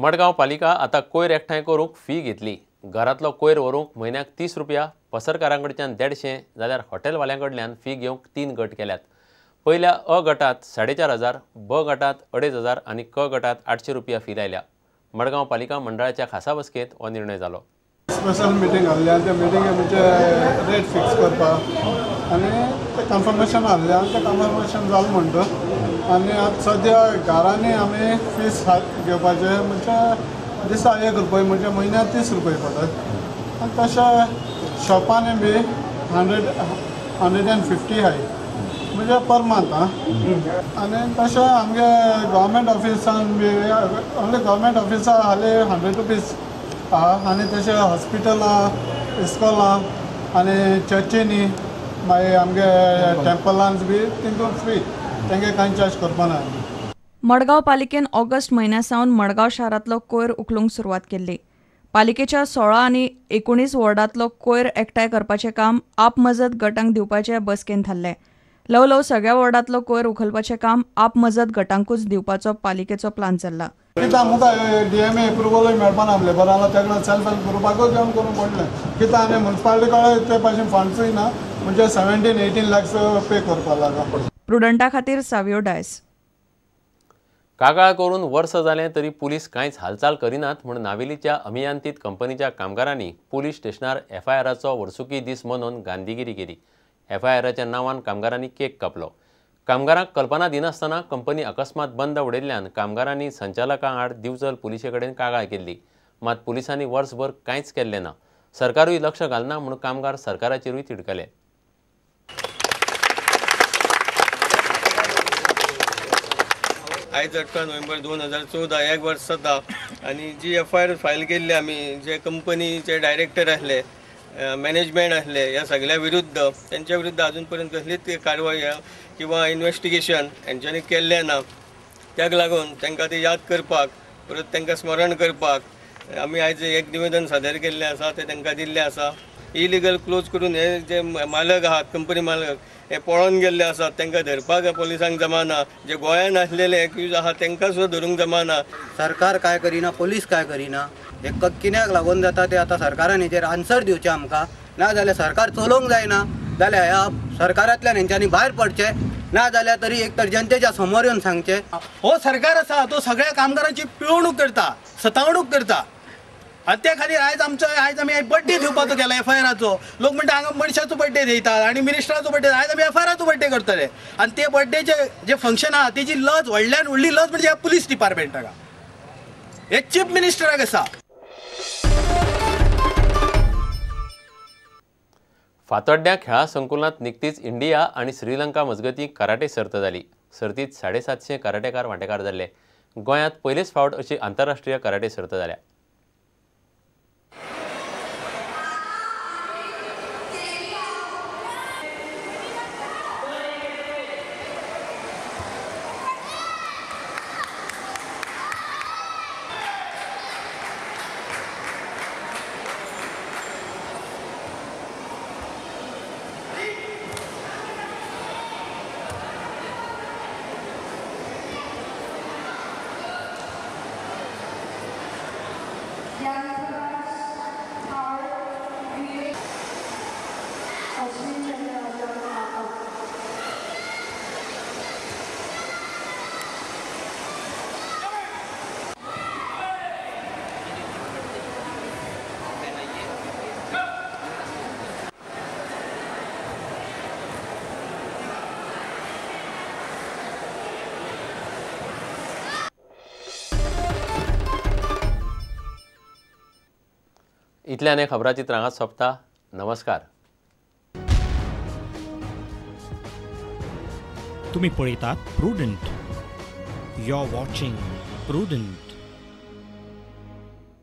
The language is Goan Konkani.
मडगांव पालिका आतां कोयर एकठांय करूंक फी घेतली. घरांतलो कोयर व्हरूंक म्हयन्याक 30 रुपया, पसरकारां कडच्यान 150 जाल्यार हॉटेलवाल्यां कडल्यान फी घेवंक 3 गट केल्यात. पयल्या अ गटांत 4500, ब गटांत 2500 आनी क गटांत 800 रुपया फी लायल्या. मडगांव पालिका मंडळाच्या खासा बसकेंत हो निर्णय जालो. स्पेशल मिटींग आहली आनी त्या मिटिंगे म्हणजे रेट फिक्स करपाक आनी तें कन्फर्मेशन आहलें आनी तें कन्फर्मेशन जालें म्हणटा आनी आतां सद्या घरांनी आमी फीस घेवपाचें म्हणजे दिसा 1 रुपये म्हणजे म्हयन्याक 30 रुपये पडत आनी तशें शॉपांनी बी 100, 150 आहाय म्हणजे पर मंथ. आनी तशें आमगे गव्हर्मेंट ऑफिसान बी ओन्ली गव्हर्मेंट ऑफिसा हाली 100 रुपीज आहा आनी तशें हॉस्पिटलां, इस्कॉलां आनी चर्चींनी मागीर आमगे टेम्पलांस बी तितून फ्री, तेंगे कांय चार्ज करपा ना. मडगांव पालिकेन ऑगस्ट म्हयन्या सावन मडगांव शारांतलो कोयर उखलूंक सुरवात केल्ली. पालिकेच्या 16 आनी 19 वॉर्डांतलो कोयर एकठांय करपाचें काम आप मजत गटांक दिवपाचें बसकेन थारलें. ल्हव ल्हव सगळ्या वॉर्डांतलो कोयर उखलपाचें काम आप मजत गटांकूच दिवपाचो पालिकेचो प्लान चल्ला. कित्याक आमकां डीएमए एप्रुवलूय मेळपाना लेबरांक, तेका सेल्फ हेल्प ग्रुपाकूच घेवन करूंक पडलें. कित्याक आनी मुन्सिपालिटी कडेन ते भाशेन फंड्सूय ना, म्हणजे 17-18 लॅक्स पे करपाक लागला. प्रुडंटा खातीर सावियो डायस. कागाळ करून वर्स जालें तरी पुलीस कांयच हालचाल करिनात म्हूण नावेलीच्या अभियांत्रित कंपनीच्या कामगारांनी पुलीस स्टेशनार एफआयआराचो वर्सुकी दीस मनोवन गांधीगिरी केली. एफआयआराच्या नांवान कामगारांनी केक कापलो. कामगारांक कल्पना दिनासतना कंपनी अकस्मात बंद उडयल्ल्यान कामगारांनी संचालकां आड दिवचल पुलिसे कडेन कागाळ केल्ली. मात पुलिसांनी वर्सभर कांयच केल्लें ना. सरकारूय लक्ष घालना म्हूण कामगार सरकाराचेरूय तिडकले. आयज 18 नोव्हेंबर 2014 एक वर्स जाता आनी जी एफआयआर फायल केल्ली आमी, जे कंपनीचे डायरेक्टर आसले, मॅनेजमेंट आसले, ह्या सगळ्या विरुद्ध तेंच्या विरुद्ध अजून पर्यंत कसलीच कारवाय किंवा इन्वेस्टिगेशन हेंच्यांनी केल्लें ना. ताका लागून तांकां ते याद करपाक, परत तांकां स्मरण करपाक आमी आयज एक निवेदन सादर केल्लें आसा, तें तांकां दिल्लें आसा. इलिगल क्लोज करून हे जे मालक आहात, कंपनी मालक हे पळोवन गेल्ले आसात, तांकां धरपाक पोलिसांक जमाना, जे गोंयान आसलेले एक्यूज आहात तांकां सुद्दां धरूंक जमाना. सरकार काय करिना, पोलीस काय करिना, हे कित्याक लागून जाता ते आतां सरकारान हेजेर आन्सर दिवचें आमकां. ना जाल्यार सरकार चलोवंक जायना जाल्यार ह्या सरकारांतल्यान हेंच्यांनी भायर पडचें, ना जाल्यार तरी एक तर जनतेच्या समोर येवन सांगचें. हो सरकार आसा तो सगळ्या कामगारांची पिळवणूक करता, सतावणूक करता आनी त्या खातीर आयज आमचो आयज आमी बड्डे दिवपाचो केला एफआयआराचो. लोक म्हणटा हांगा मनशाचो बड्डे दितात आनी मिनिस्टराचो बड्डे, आयज आमी एफआयआराचो बड्डे करतले. आनी ते बड्डेचे जे फंक्शन आहा तेजी लज, व्हडल्यान व्हडली लज म्हणजे ह्या पुलीस डिपार्टमेंटाक, हे चीफ मिनिस्टराक आसा. फातोड्ड्या खेळा संकुलांत निकतीच इंडिया आनी श्रीलंका मजगतीं कराटे सर्त जाली. सर्तीत 750 कराटेकार वांटेकार जाल्ले. गोंयांत पयलेच फावट अशी आंतरराष्ट्रीय कराटे सर्त जाल्या. इतल्यान खबराचित्र हांगाच सोंपता. नमस्कार. तुम्ही पळयतात Prudent. You are watching Prudent.